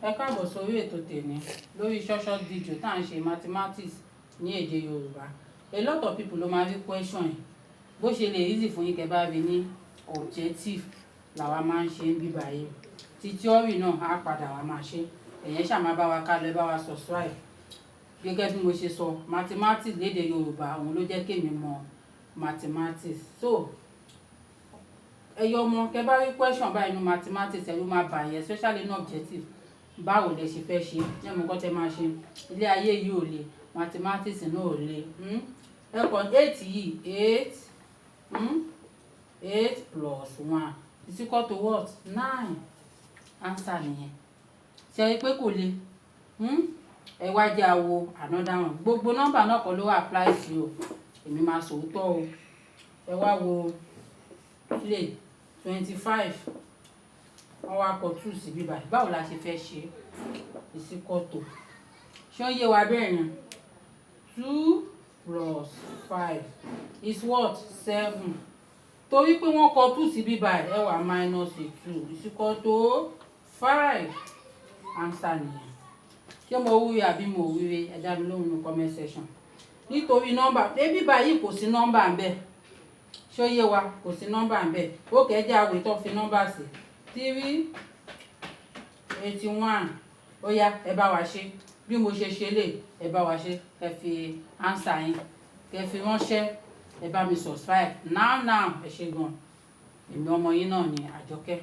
Ẹ káàbọ̀ sórí ètò tèmi lórí short short video tá à ń ṣe mathematics ní èdè Yorùbá. A lot of people ló máa rí question yìí. Bó ṣe lè easy fún yín kẹ́ bá rí ní objective làwa máa ń ṣe ń bí báyìí. Ti theory náà á padà wá máa ṣe. Ẹ̀yẹn ṣà máa bá wa ká lọ, ẹ bá wa subscribe. Gẹ́gẹ́ bí mo ṣe sọ, mathematics lédè Yorùbá, òun ló jẹ́ kí èmi mọ mathematics. So ẹyọ ọmọ kẹ́ bá rí question báyìí nínú mathematics, ẹ̀rù máa bà yín, especially ní objective. Báwo lẹ ṣe fẹ́ ṣe? Ẹ mọ nǹkan tẹ máa ṣe. Ilé ayé yìí ò le, mathematics náà ò le. Ẹ kàn eight yìí, eight, Eight plus one is equal to what? Nine. Answer nìyẹn. Ṣe rí pé kò le? Ẹ wá jẹ́ a wo another one. Gbogbo nọ́mbà náà kọ́ ló apply sí o. Èmi máa sòótọ́ o. Ẹ wá wo play 25, wọ́n wá kọ two sí bíbáyìí. Báwo la ṣe fẹ́ ṣe? Is equal to, ṣé ó yé wa bẹ́ẹ̀ yẹn? Two plus five is what? Seven. Torí pé wọ́n kọ two sí bíbáyìí, ẹ wá minus two is equal to five. Answer nìyẹn. Ṣé mo wíire àbí mo wíire? Ẹ dá mi lóhùn ní comment section. Nítorí nọ́mbà débí báyìí, kò sí nọ́mbà ńbẹ̀. Ṣé ó yé wa? Kò sí nọ́mbà ńbẹ̀. Ó kẹ́ jẹ́ àwẹ̀ tó fi nọ́mbà sí 381. Ó yá, ẹ bá wa ṣe bí mo ṣe ṣe lè. Ẹ bá wa ṣe, ẹ fi answer yín, kẹ́ fi ránṣẹ́. Ẹ bá mi subscribe now now. Ẹ ṣé gan. Èmi ọmọ yín náà ni, Àjọkẹ́.